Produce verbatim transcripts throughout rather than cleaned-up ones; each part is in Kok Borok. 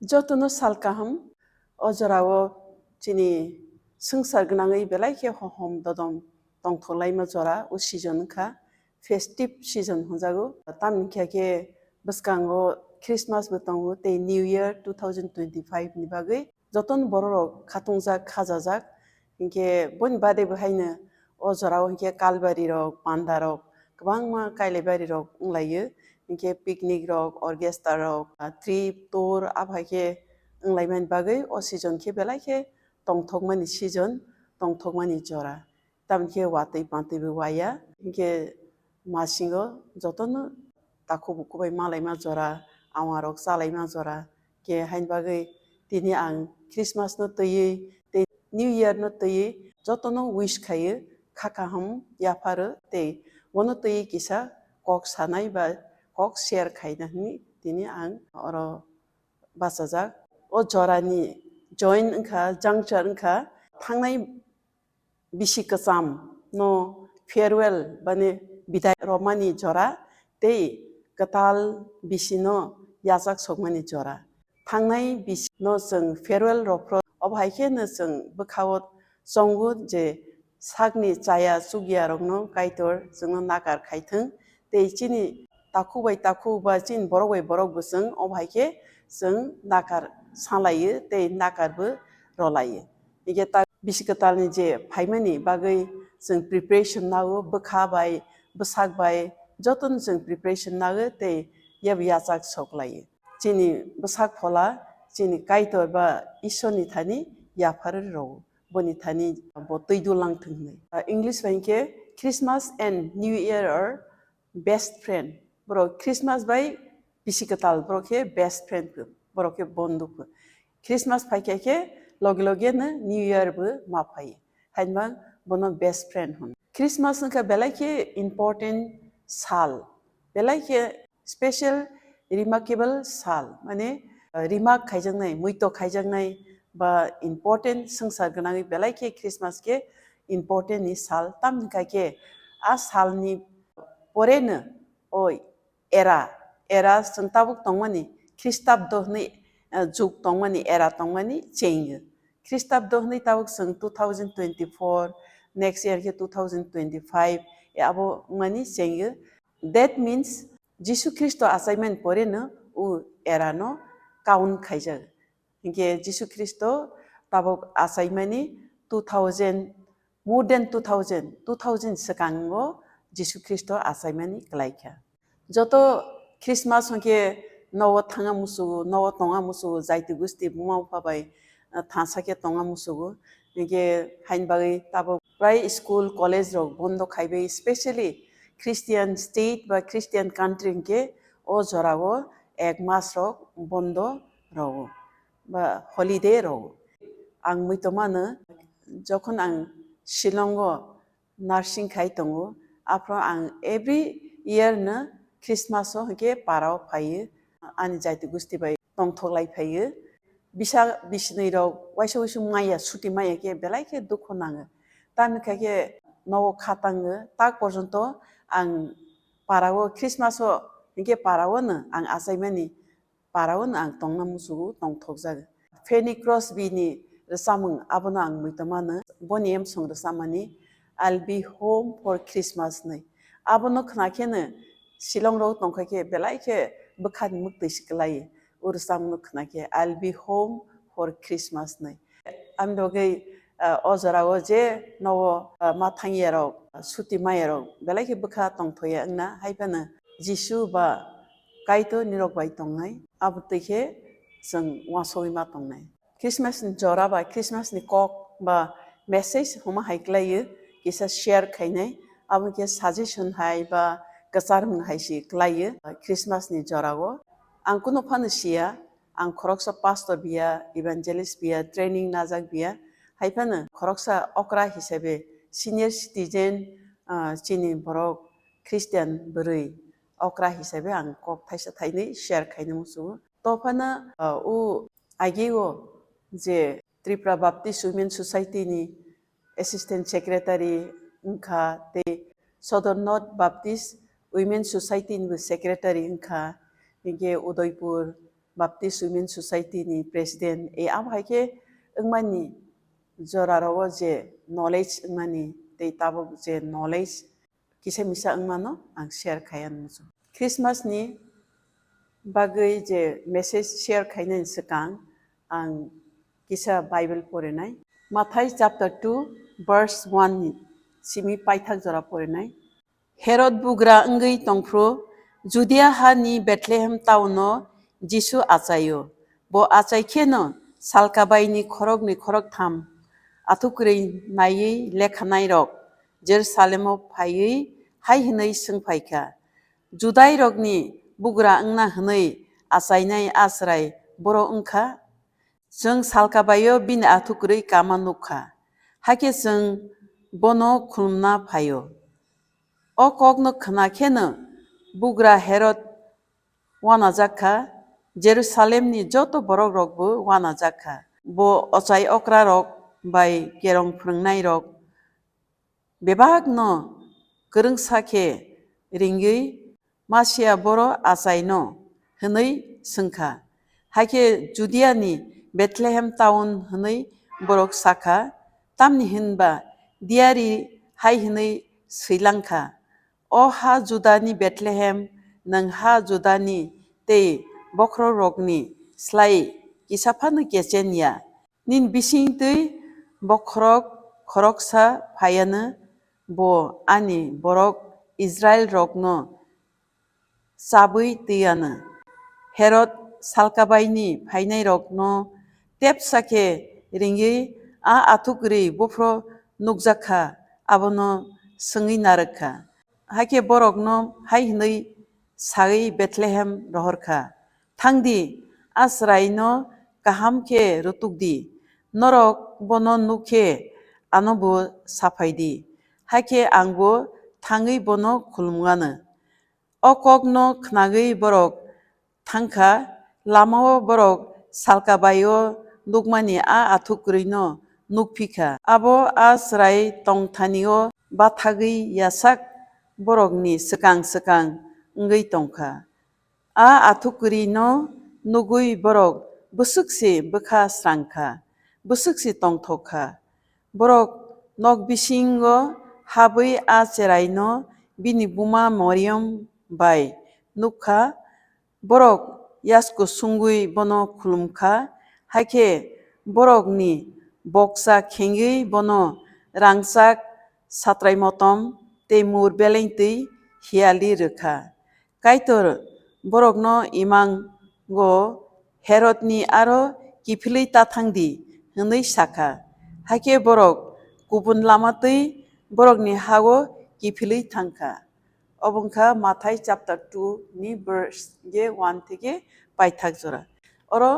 Jotono sal kaham, o jorao chini swngchar gwnangwi belai khe hohom dodom tongthok laima jora o season wngkha, festive season hwnjago. Tamni khe khe bwskango Christmas bo tongo tei New Year two thousand twenty-five ni bagwi jotono bororok khatungjak, khajajak. Hinkhe boni bade bo haino o jorao hinkhe kalbari rok, panda rok, kwbangma kailaibari rok wnglaio. Hinkhe picnic rok, orchestra rok, ah, trip, tour, abo hai khe wnglaimani bagwi o season khe belai khe tongthokmani season, tongthokmani jora. Tamoni khe watwi pantwi bo waya, hinkhe masingo jotono takhuk bukhuk bai malaima jora, awa rok chalaima jora. Khe haini bagwi tini ang Christmas no twiwi tei New Year no twiwi jotono wish khaio, kha kaham yapharo tei bono twiwi kisa kok sanai ba kok share khaina hwnwi tini ang oro bachajak. O jorani join wngkha, juncture wngkha, thangnai bisi kwcham no farewell bani bidai romani jora tei kwtal bisi no yachak sokmani jora. Thangnai bisi no chwng farewell rw phro, obo hai khe no chwng bwkha o chongo je sakni chaya chukya rokno Kaitor chwngno nakar khaithwng tei chini takhuk bai takhuk ba chini borok bai borok bo chwng obo hai khe chwng nakar salaio tei nakar bo rwlaio. Hingkhe ta bisi kwtalni je phaimani bagwi chwng preparation nago, bwkha bai, bwsak bai, jotono chwng preparation nago tei yabo yachak sok laio. Chini bwsak phola chini Kaitor ba Ishwarni thani yapharwi rwo, boni thani bo twi dulang thwng hwnwi. Ah, English bai hinkhe, "Christmas and New Year are best friend." Borok Christmas bai bisi kwtal, borok khe best friend khe, borok khe bondhu khe. Christmas phaikha khe loge loge no New Year bo ma phai. Hainma bono best friend hwn. Christmas wngkha belai khe important sal, belai khe special, remarkable sal, mane, uh, remark khaijaknai, muito khaijaknai ba important swngchar gwnangwi belai khe Christmas khe important ni sal. Tamni kha khe a salni pore no o era, era chwng tabuk tongmani Khristabdo hwnwi, eh, jug tongmani, era tongmani chengyo. Khristabdo hwnwi tabuk chwng two thousand twenty-four, next year khe two thousand twenty-five, eh, abo wngmani chengyo. That means Jisu Khristo achaimani pore no o era no count khaijak. Hinkhe Jisu Khristo tabuk achaimani two thousand, more than two thousand, two thousand swkango Jisu Khristo achaimani kwlaikha. Joto Christmas hwnkhe nogo thangna musugo, nogo tongna musugo, jaiti gusti buma bupha bai, ah, thansa khe tongna musugo. Hinkhe haini bagwi tabuk prai school, college rok bondo khaibai, specially Christian state ba Christian country hinkhe o jorao ek mas rok bondo rogo ba holiday rogo. Ang muitomano, jokhon ang Shillongo nursing khai tongo, aphro ang every year no Christmas o hinkhe para o phaio, ani jaiti gusti bai tongthok lai phaio. Bisa bisinwi rok waisa waisa maya, suti maya khe belai khe dukhu nango. Tamni kha khe nogo kha tango, tak porjonto ang para o Christmas o hinkhe para o no ang achaimani para o no ang tongna musugo, tongthokjago. Fanny Crosby ni rwchapmung abono ang muitomano, boni emsong rwchapmani I'll be home for Christmas hwnwi. Abono khna khe no Shillong rok tongkha khe belai khe bwkhani mwktwi se kwlai. O rwchapmung no khna khe I'll be home for Christmas hwnwi. Ani bagwi, ah, o jorao je nogo, ah, ma thangya rok, suti maya rok belai khe bwkha tongthoya wngna, hai phano Jisu ba Kaitor nirok bai tongnai, abo twi khe chwng uansugwi ma tongnai. Christmas ni jora ba Christmas ni kok ba message homa hai kwlaiyo, kisa share khainai, abo khe suggestion hai ba kwcharmung hai se kwlaiyo Christmas ni jorao. Ang kunu phano siya, ang khoroksa pastor biya, evangelist biya, training najak biya, hai phano khoroksa okra hisabe senior citizen, ah, chini borok Christian bwrwi okra hisabe ang kok thaisa thainwi share khaina muchungo. To phano, ah, o age o je Tripura Baptist Women Society ni Assistant Secretary wngkha, tei Southern North Baptist Women Society ni bo Secretary wngkha, hinkhe Udaipur, Baptist Women Society ni president, e abo hai khe wngmani jora rogo je knowledge wngmani tei tabuk je knowledge kisa misa wngmano ang share khai anw muchung. Christmas ni bagwi je message share khainani swkang ang kisa Bible porinai. Mathai chapter two verse one ni simi paithak jora porinai. Herod bugra wngwi tongphru Judia ha ni Bethlehem town o Jisu achaio. Bo achai kheno salkabai ni khoroknwi khoroktham athukwrwi naiwi lekhanai rok Jerusalem o phaiwi hai hwnwi swngphaikha, Judai rokni bugra wngna hwnwi achainai a chwrai boro wngkha? Chwng salkabaio bini athukwrwi kama nukha, hakhe chwng bono khulumna phaio. O kokno khna kheno bugra Herod uanajak kha, Jerusalemni joto borokrokbo uanajak kha. Bo ochai okrarok bai kerong phrwngnairok bebakno kwrwngsa khe ringwi, Masia boro achaino? Hwnwi swngkha. Hakhe Judiani Bethlehem town hwnwi borok sakha, tamni hwnba diyari hai hwnwi swilangkha, O ha Judani Bethlehem, nwng ha Judani tei bokhorokrokni slai kisa phano kechen ya. Nini bising twi bokhorok khoroksa phaianw, bo ani borok Israilrokno chabwi twianw. Herod salkabaini phainairokno tepsa khe ringwi a athukwrwi buphro nukjak kha, abono swngwi narwk kha. Hakhe borokno hai hwnwi saui Bethlehem rohor kha, Thang di, a chwraino kaham khe rutuk di, norok bono nuk khe anobo sa phai di, hakhe angbo thangwi bono khulumganw. O kokno khnagwi borok thang kha, lama-o borok salkabai-o nukmani a athukwrwino nuk phi kha. Abo a chwrai tong thani-o bathagwi yasak borokni swkang swkang wngwi tong kha. A athukwrwino nugwi borok bwswk se bwkha srang kha, bwswk se tongthok kha. Borok nok bisingo habwi a chwraino bini buma Mariam bai nuk kha. Borok yasku sungwi bono khulum kha, hakhe borokni boksa khengwi bono rangchak, satrai motom tei mur beleng twi hiyali rw kha. Kaitor borokno imango, Herodni aro kiphilwi ta thang di, hwnwi sa kha. Hakhe borok kubun lama twi borokni ha-o kiphilwi thang kha. Obo wngkha Mathai chapter two ni verse hinkhe one theke paithak jora. Oro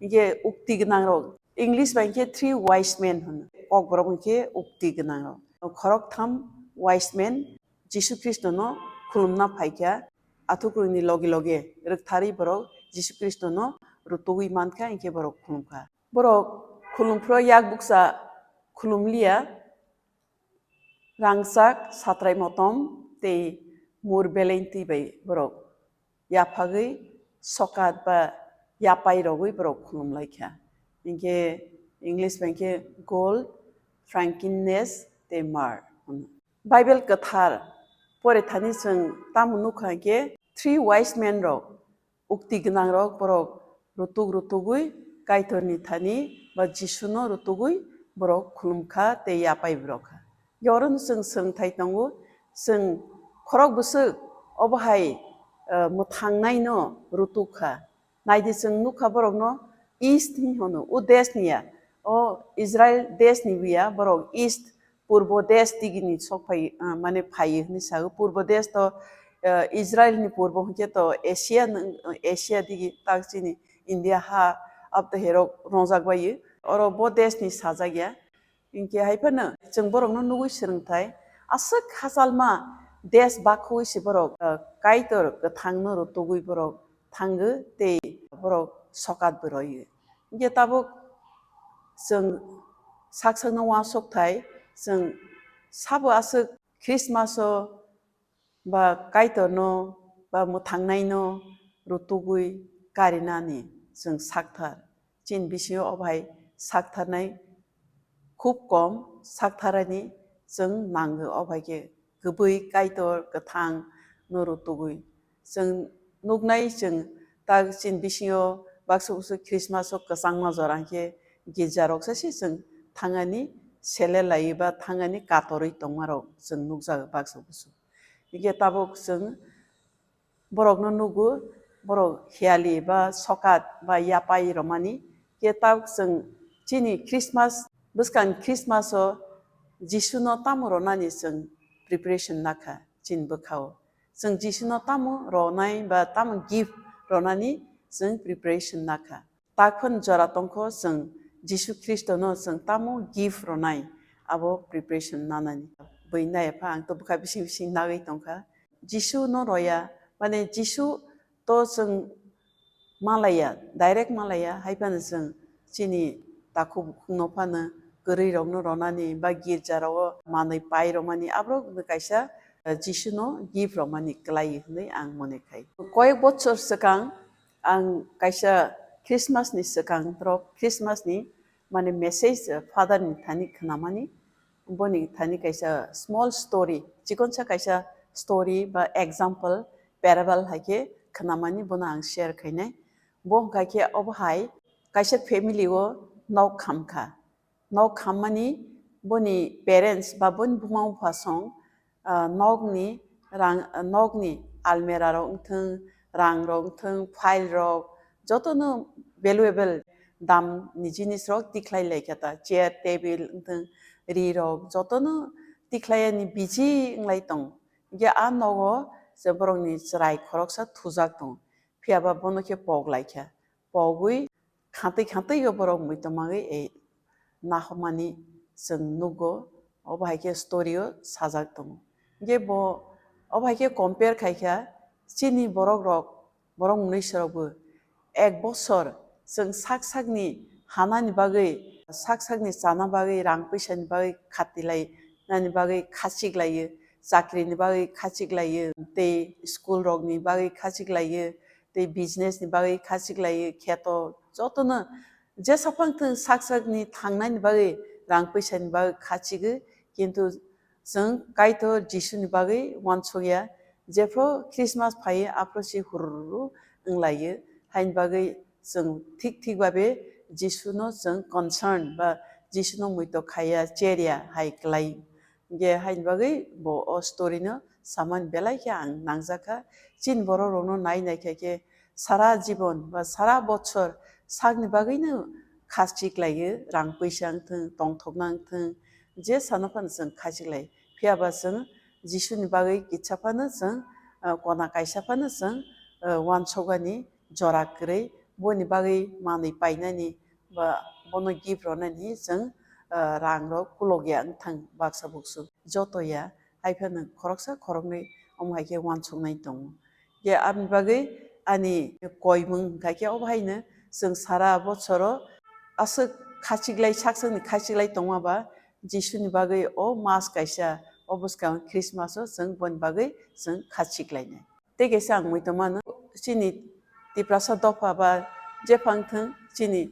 hinkhe ukti gwnangrok, English bai hinkhe three wise men hwno. Kokborok hinkhe ukti gwnangrok. Khoroktham wise men Jisu Khristono khulumna phaikha, athukwrwini loge loge rwktharwi borok Jisu Khristono rutugwi mankha, hinkhe borok khulumkha. Borok khulumphro yak bukcha khulumliya, rangchak, satrai motom tei mur beleng twi bai borok yaphagwi sokat ba yapai rogwi borok khulumlaikha. Hinkhe English bai khe gold, frankincense tei myrrh hwno. Bible kwthar pore thani chwng tamo nukha hinkhe three wise men rok, ukti gwnangrok, borok rutuk rutugwi Kaitorni thani ba Jisuno rutugwi borok khulumkha tei yapai borok kha. Orono chwng swrwngthai tongo, chwng khorok bwswk obo hai, eh, mwthangnaino rutuk kha. Naidi chwng nukha borokno East hinwi hwno, o desh ni ya, o Israel desh ni ya, borok East, purbo desh digini sok phai, ah, mane phai hinwi sao. Purbo desh to, ah, Israel ni purbo hinkhe to Asia nwng, Asia digi tak chini India ha abto herok rongjak bai. Oro bo desh ni sajak ya. Hinkhe hai phano chwng borokno nugwi swrwngthai, aswk hachalma desh bakhugwi se borok, ah, Kaitor kwthangno rutugwi borok thango tei borok sokat bo roio. Hinkhe tabuk chwng sak sakno uansuk thai, chwng sabo aswk Christmas o ba Kaitorno ba mwthangnaino rutugwi karinani chwng sakthar. Chini bisingo o bai saktharnai khub kom, saktharani chwng nango, o bai khe kwbwi Kaitor kwthang no rwtugwi. Chwng nuknai, chwng tak chini bisingo baksa bwswk Christmas o kwchangma jora hwnkhe girja rok se chwng thangani, sele laiwi ba thangani katorwi tongma rok chwng nukjago baksa bwswk. Hwnkhe tabuk chwng borokno nugo, borok hiyali ba sokat ba yapai romani. Khe tabuk chwng chini Christmas, bwskang Christmas o Jisuno tamo ronani chwng preparation nakha chini bwkhao. Chwng Jisuno tamo ronai ba tamo gift ronani chwng preparation nakha. Takhon jora tongkho chwng Jisu Khristono chwng tamo gift ronai, abo preparation nanani. Bui nai pha ang to bwkha bising bising nagwi tongkha. Jisu no roya, mane Jisu to chwng malaya, direct malaya, hai phano chwng chini takhuk bukhuk no phano kwrwi rok no ronani ba girja rogo manwi pai romani, aborok no kaisa, eh, Jisu no gift romani kwlai hinwi ang mone khai. Koyek bochor swkang ang kaisa Christmas ni swkang, borok Christmas ni mane message, eh, father ni thani khnamani, boni thani kaisa small story, chikonsa kaisa story ba example, parable hai khe khnamani, bono ang share khainai. Bo hwnkha khe obo hai kaisa family o nok khamkha. Nok khammani boni parents ba boni buma bupha song, ah, nokni rang, nokni almera rok wngthung, rang rok wngthung, file rok, jotono valuable dam ni jinis rok tikhlai lai kha ta, chair, table wngthung, ri rok jotono tikhlai yani busy wnglai tong. Hwnkhe a nogo je borok ni chwrai khoroksa thujak tong, phiya ba bono khe pok lai kha, pogwi khatwi khatwi o borok muitomagwi ei nahormani chwng nugo, obo hai khe story o sajak tongo. Hwnkhe bo obo hai khe compare khai kha chini borok rok, borok mwnwi rok bo ek bosor chwng sak sakni hanani bagwi, sak sakni chana bagwi, rang puisani bagwi khatilai nani bagwi khachik laiyo, chakri ni bagwi khachik laiyo, tei school rok ni bagwi khachik laiyo, tei business ni bagwi khachik laiyo, kheto jotono jesa phang thung sak sak ni thangnani bagwi rang puisa ni bagwi khachigo, kintu chwng Kaitor Jisu ni bagwi uansukya, jephru Christmas phaiyo aphru se hururu wnglaio, haini bagwi chwng thik thik babe Jisu no chwng concern ba Jisu no muito khaiya, cherya hai kwlai. Hingke haini bagwi bo o story no samani belai khe ang nangjakha. Chini borok rokno nai nai khe khe sara jibon ba sara bochor sakni bagwino khachik laiyo, rang puisa wngthung, tongthokna wngthung, je sano phano chwng khachik lai. Phiya ba chwng Jisuni bagwi kitsa phano chwng, ah, kona kaisa phano chwng, ah, uansukani jora kwrwi, boni bagwi manwi painani ba bono gift ronani chwng, ah, rang rok kulok ya wngthang baksa buksu joto ya, hai phano khoroksa khoroknwi omo hai khe uansuknai tongo. Khe aboni bagwi ani koimung hwnkha khe obo haino chwng sara bochoro aswk khachiklai, sak sakni khachiklai tongma ba Jisuni bagwi o mas kaisa o bwskang Christmas o chwng boni bagwi chwng khachiklainai. Tei kaisa ang muitu mano, chini Tiprasa dopha ba jephang thung, chini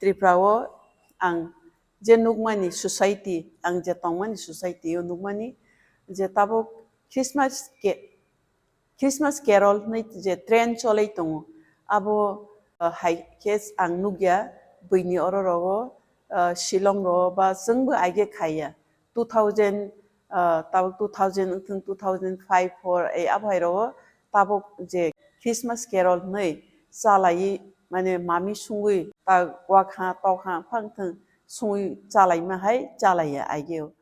Tripura o ang je nukmani society, ang je tongmani society o nukmani je tabuk Christmas ke-, Christmas Carol hwnwi je trend cholai tongo, abo, uh, hai khe ang nukya buini oro rogo, uh, Shillong rogo ba chwngbo aige khaiya. Two thousand, ah, tabuk two thousand wngthung, two thousand five, four, ei abo hai rogo tabuk je Christmas Carol hwnwi chalaiwi, mane mami sungwi ta wakha tokha phang thung sungwi chalaima hai chalaiya aigeo.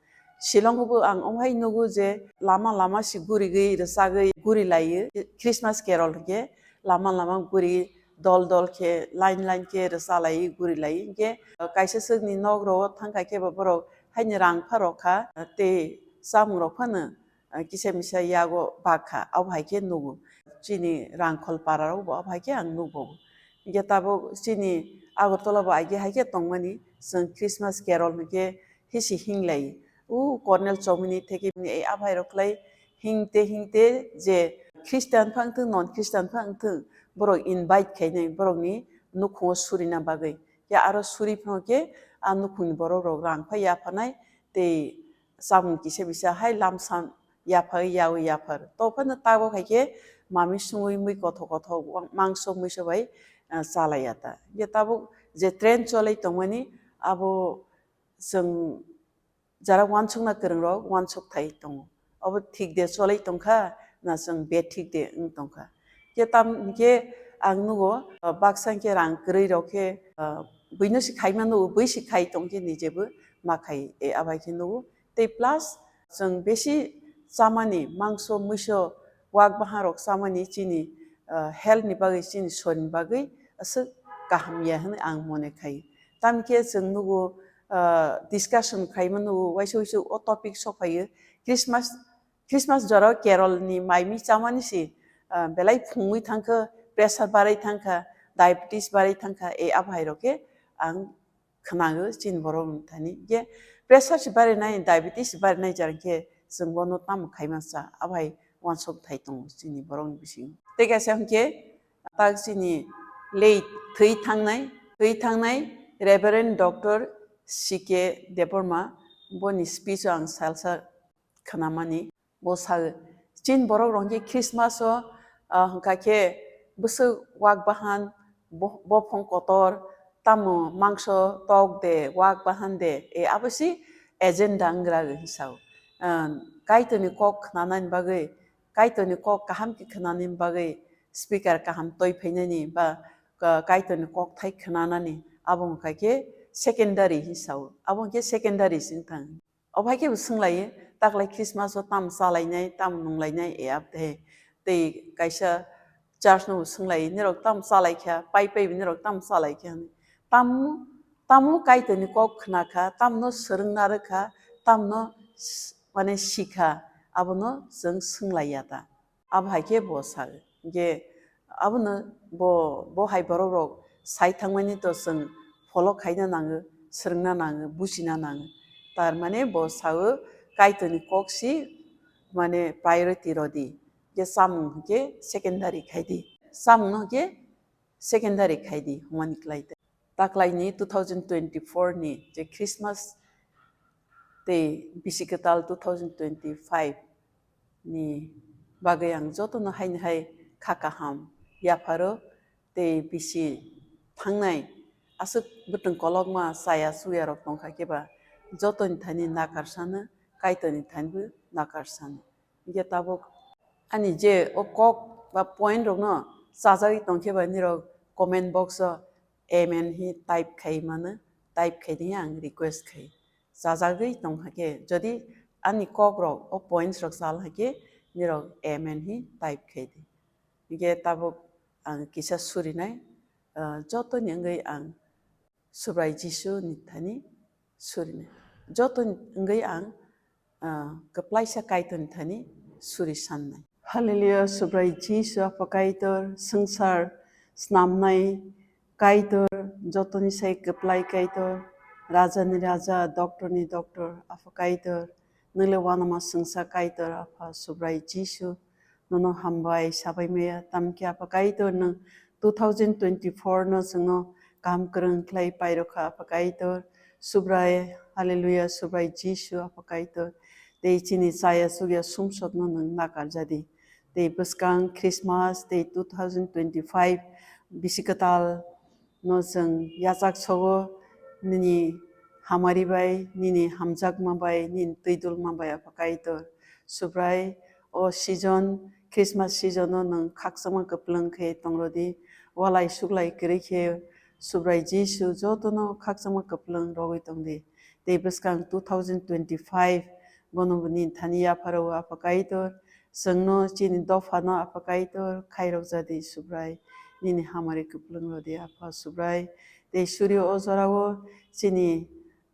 Shillong bo ang omo hai nugo je lama lama si gurigwi rwchagwi guri laiyo Christmas Carol hwnkhe lama lama guri dol dol khe line line khe rwchalaiwi guri laiyo. Hwnkhe kaisa swkni nok rogo thangkha khe bo borok haini rang pha rokha, tei chamung rok phano, ah, kisa misa yago bakha, abo hai khe nugo. Chini Rangkhol para rok bo abo hai khe ang nugo. Hingke tabuk chini Agartala bo aige hai khe tongmani, chwng Christmas Carol hingke hisi hinglai. O Cornel Chowmini theke bini ei abo hai rok khlai hingte hingte je Christian phang thung, non Christian phang thung, borok invite khainai, borokni nukhungo surina bagwi. Khe aro suri phano khe a nukhungni borok rok rang phai yapharnai tei chamung kisa bisa hai lamsam yaphai yawi yaphar. To phano tabuk hai khe mami sungwi mui kothok kothok mangso muiso bai, ah, chalai ya ta. Khe tabuk je trend cholai tongmani abo chwng jara uansukna kwrwng rok uansuk thai tongo. Obo thik de cholai tongkha, na chwng bethik de wng tongkha. Khe tam hinkhe ang nugo, ah, baksa hinkhe rang kwrwi rok khe, ah, buino se khaima nugo, bui se khai tongkhe ni jebo ma khai, e, abai khe nugo. Tei plus chwng besi chamani mangso muiso wak bahan rok chamani chini, ah, health ni bagwi, chini sori ni bagwi aswk kaham ya hwnwi ang mone khai. Tamkhe chwng nugo, ah, discussion khaima nugo, waisa waisa o topic sokphaio. Christmas, Christmas jora carol ni mai mi chamani si, ah, belai phungwi thangkha, pressure barai thangkha, diabetes barai thangkha, e abai rok khe ang khwnago chini borok ni thani. Khe pressure si barinai, diabetes si barinai jara khe chwng bono tamo khaima cha, abai uansuk thai tongo chini borok ni bisingo. Tei kaisa hinkhe tak chini late thwi thangnai, thwi thangnai Reverend Doctor C K Debbarma, boni speech o ang salsa khwnamani. Bo sa, chini borok rok khe Christmas o, ah, hwnkha khe bwswk wak bahan, bo-, bophong kotor, tamo mangso tok de, wak bahan de, e abo si agenda wng gra hinwi sao. Ah, Kaitorni kok khnanani bagwi, Kaitorni kok kaham khe khnanani bagwi speaker kaham toi phainani ba ka-, Kaitorni kok thai khnanani abo hwnkha khe secondary hinwi sao. Abo hwnkhe secondary se wng thang. Obo hai khe bo swnglaio, taklai Christmas o tamo chalainai, tamo nunglainai, e abde. Tei kaisa church no bo swnglaio, nirok tamo chalaikha, pai pai bo nirok tamo chalaikha hinwi. Tamo, tamo Kaitorni kok khnakha, tamno swrwngna rwkha, tamno s-, mane sikha, abono chwng swnglaia ta. Abo hai khe bo sa, hinkhe abono bo, bo hai borok rok sai thangmani to chwng follow khaina nango, swrwngna nango, buchina nango. Tar mane bo sao Kaitorni kok si mane priority rodi, je chamung hinkhe secondary khai di, chamung no hinkhe secondary khai di, humani klai ta. Taklaini two thousand twenty-four ni je Christmas tei bisi kwtal two thousand twenty-five ni bagwi ang jotono haini hai kha kaham yapharo tei bisi thangnai aswk bwtwng kolokma chaya chuya rok tongkha khe ba jotoni thani nakarsano, Kaitorni thanibo nakarsano. Hinkhe tabuk ani je o kok ba point rokno chajagwi tongkhe ba nirok comment box o amen hi type khai mano, type khai di ang request khai. Chajagwi tong hakhe, jodi ani kok rok o points rok chal hakhe, nirok amen hi type khai di. Hinkhe tabuk ang kisa surinai, ah, jotoni wngwi ang Subrai Jisu ni thani surinai. Jotoni wngwi ang, ah, kwplaisa Kaitorni thani suri sannai. Hallelujah, Subrai Jisu Apha Kaitor, swngchar snamnai Kaitor, jotoni sai kwplai Kaitor, Raja ni Raja, Doctor ni Doctor, Apha Kaitor, nwng le uanama swngsa Kaitor, Apha Subrai Jisu, nono hambai sabai maya, tamkhe Apha Kaitor nwng two thousand twenty-four no chwngno kaham kwrwng khlai pairokha, Apha Kaitor, Subrai, Hallelujah, Subrai Jisu, Apha Kaitor, tei chini chaya chukya sumsokno nwng nakarjadi. Tei bwskang Christmas tei two thousand twenty-five bisi kwtal no chwng yachak sogo nini hamari bai, nini hamjakma bai, nini twidulma bai, Apha Kaitor. Subrai, o season, Christmas season no nwng khakchangma kwplwng khe tongrodi, walai suklai kwrwi khe Subrai Jisu jotono khakchangma kwplwng rogwi tongdi. Tei bwskang two thousand twenty-five bono bo nini thani yapharo, Apha Kaitor, chwngno chini dophano, Apha Kaitor, khairok jadi Subrai, nini hamari kwplwng rodi, Apha Subrai. Tei suri o jorao chini,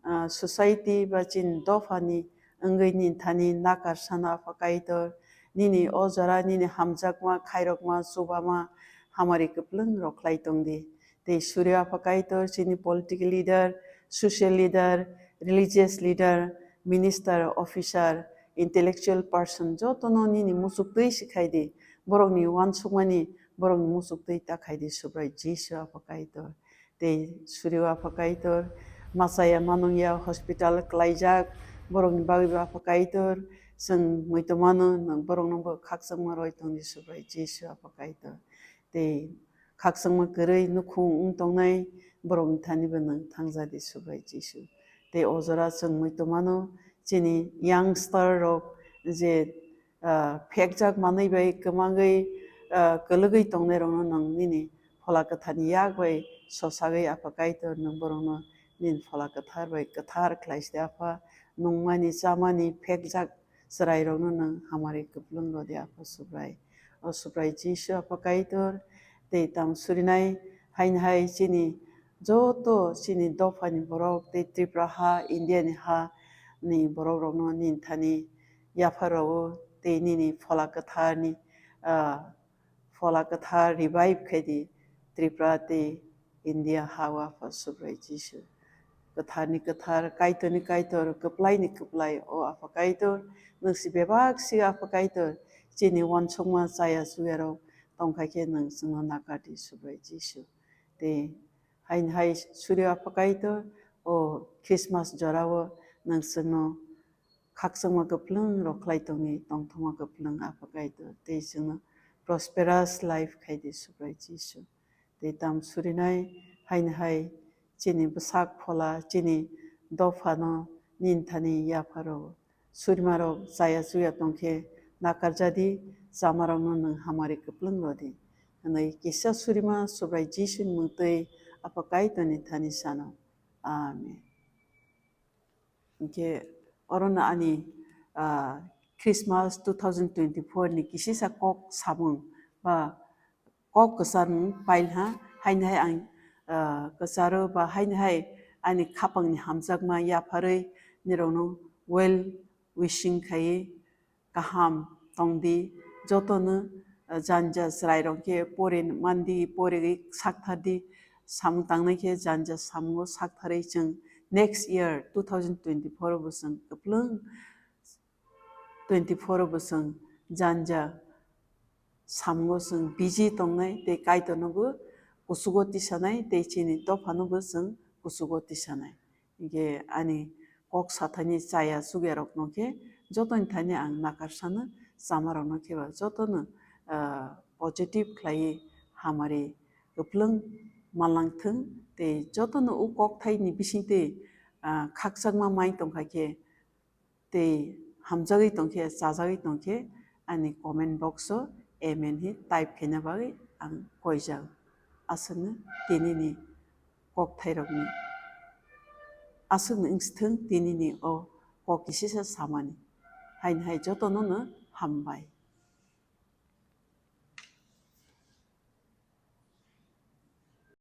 ah, society ba chini dophani wngwi nini thani nakar sano, Apha Kaitor, nini o jora nini hamjakma, khairokma, chubama, hamari kwplwng rok khlai tongdi. Tei suri, Apha Kaitor, chini political leader, social leader, religious leader, minister, officer, intellectual person jotono nini muchuk twi si khai di. Borokni uansukmani borokni muchuk twi ta khaidi Subrai Jisu Apha Kaitor. Tei surio Apha Kaitor, machaya manungya hospital klaijak borokni bagwibo Apha Kaitor, chwng muitu mano nwng borokno bo khakchangma roi tongdi Subrai Jisu Apha Kaitor. Tei khakchangma kwrwi nukhung wng tongnai borokni thani bo nwng thangjadi Subrai Jisu. Tei o jora chwng muitu mano chini youngster rok je ah, phekjak manwi bai kwmangwi, ah, kwlwgwi tongnairokno nwng nini Phola Kwtharni yak bai sosagwi Apha Kaitor nwng borokno nini Phola Kwthar bai kwthar khlaisidi Apha, nungmani chamani phekjak chwrairokno nwng hamari kwplwng rwdi Apha Subrai. O Subrai Jisu Apha Kaitor tei tamo surinai haini hai chini joto chini dophani borok tei Tripura ha, India ni ha ni borok rokno nini thani yapharao tei nini Phola Kwtharni, ah, Phola Kwthar revive khaidi Tripura tei India ha o Apha Subrai Jisu. Kwtharni Kwthar, Kaitorni Kaitor, Kwplaini Kwplai o Apha Kaitor, nwng si bebak si Apha Kaitor, chini uansukma chaya chuyarok tongkha khe nwng chwngno nakardi Subrai Jisu. Tei haini hai surio Apha Kaitor, o Christmas jorao nwng chwngno khakchangma kwplwng rok khlai tongwi tongthokma kwplwng Apha Kaitor tei chwngno prosperous life khaidi Subrai Jisu. Tei tamo surinai haini hai chini bwsak phola chini dophano nini thani yapharo surimarok chaya chuya tongkhe nakarjadi chamarokno nwng hamari kwplwng rwdi hwnwi kisa surima Subrai Jisuni mwng twi Apha Kaitorni thani sano. Amen. Hinkhe orono ani, ah, Christmas two thousand twenty-four ni kisisa kok samung ba kok kwcharmung pailha, haini hai ang, ah, kwcharo ba haini hai ani khapangni hamjakma yapharwi nirokno well wishing khaiwi kaham tongdi, jotono, ah, janja chwrairok khe pori mandi, porigwi sakthardi, samung tangnai khe janja samungo saktharwi chwng next year two thousand twenty-four o bo chwng kwplwng twenty-four o bo chwng janja samungo chwng busy tongnai tei Kaitorno bo kuchugo tisanai tei chini dophano bo chwng kuchugo tisanai. Hinkhe ani kok sathani chaya chugyarokno khe jotoni thani ang nakarsano chamarokno khe ba jotono, ah, positive khlaiwi hamari kwplwng manlangthwng tei jotono o kokthaini bisingtwi, ah, khakchangma mai tongkha khe tei hamjagwi tongkhe, chajagwi tongkhe, ani comment box o amen hi type khaina bagwi ang koijak. Aswkno tinini kokthairokni, aswkno wngsithwng tinini o kok kisisa samani. Haini hai jotono no hambai.